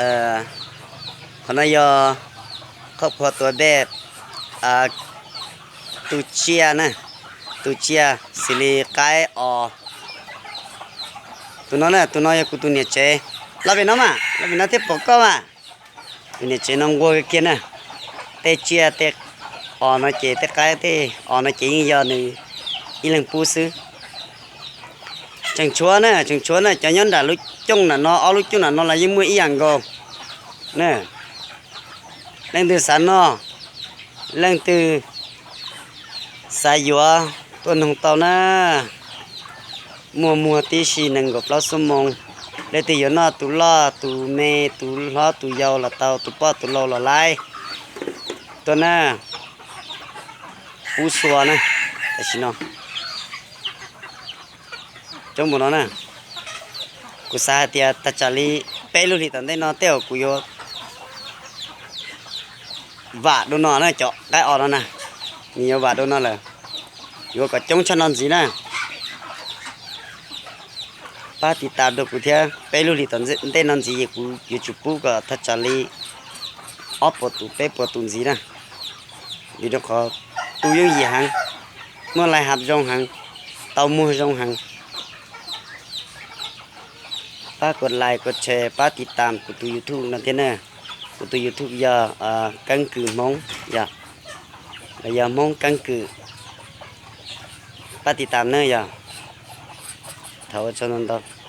Qhov no yog khoj phua tua dej, tus tsiaj na, tus tsiaj xws li qaib os. Tus no na, tus no yog kuv tus niam tsev. Los pem no mas, los pem no thiaj pom koj mas. Tus niam tsev no nquag kiag na. Tej tsiaj tej os no ces, tej qaib tej os no ces yeej yog nws ib leeg pub xwb. Tseem tshuav na, tseem tshuav na, cov nyob nram lub cooj nram no, ob lub cooj nram no los yeej muaj ib yam nkaus na. Leej twg xav noj, leej twg xav yuav tuaj noog tau na. Muaj muag tib si nees nkaum plaub xuab moos. Leej twg yuav noj tus loj tus me, tus hlob tus yau los tau, tus poj tus lau los laib. Tuaj na, pub xua na, tam sim no coob npaum no na. Kuv xav hais tias tag tsam li peb lub hlis tom ntej no tej zaum kuv yuav vam dua no na, cov qaib os no na, nws yuav vam dua no lawm. Yuav kom coob tshaj no ntxiv na. Pab tiv tam rau kuv thiab, peb lub hlis tom ntej no ntxiv kuv yuav tsum pub kom tag tsam li ob puas tus peb puas tus ntxiv na. Vim rau qhov tu yooj yim heev, muaj lai hav zoo heev, tau muag zoo heev. Pab kuv like kuv share, pab tiv tam kuv tus YouTube no thiab na. Kuv tus YouTube yog Keeb Kwm Hmoob yog, los yog Hmoob Keeb Kwm. Pab tiv tam na yog. Thov ua tsaug ntau ntau.